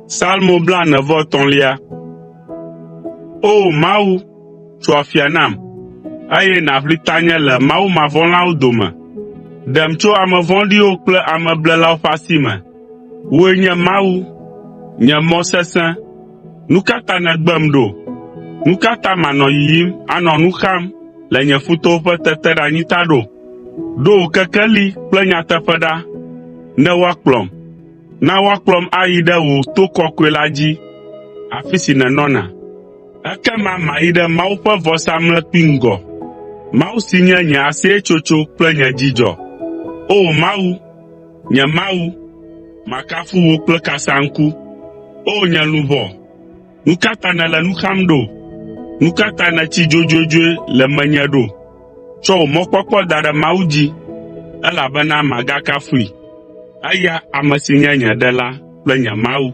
Salmo 46. O! Mawu, tso afia nam, eye nàʋli tanye le mawumavɔ̃lawo dome. Ɖem tso ame vɔ̃ɖiwo kple ameblelawo ƒe asi me. Wòe nye Mawu, nye mɔ sesẽ. Nu ka ta nègbem ɖo? Nu ka ta manɔ yiyim anɔ nu xam le nye futɔwo ƒe teteɖeanyi ta ɖo? Ɖo wò kekeli kple nyateƒe ɖa, ne woakplɔm. Na woakplɔm ayi ɖe wò to kɔkɔe la dzi, afi si nènɔna. Ekema mayi ɖe Mawu ƒe vɔsamlekpui ŋgɔ, Mawu si nye nye aseyetsotso kple nye dzidzɔ. O! Mawu, nye Mawu, makafu wò kple kasaŋku. O! Nye luʋɔ, nu ka ta nèle nu xam ɖo? Nu ka ta nètsi dzodzodzoe le menye ɖo? Tsɔ wò mɔkpɔkpɔ da ɖe Mawu dzi, elabena magakafui, eya ame si nye nye Ɖela kple nye Mawu.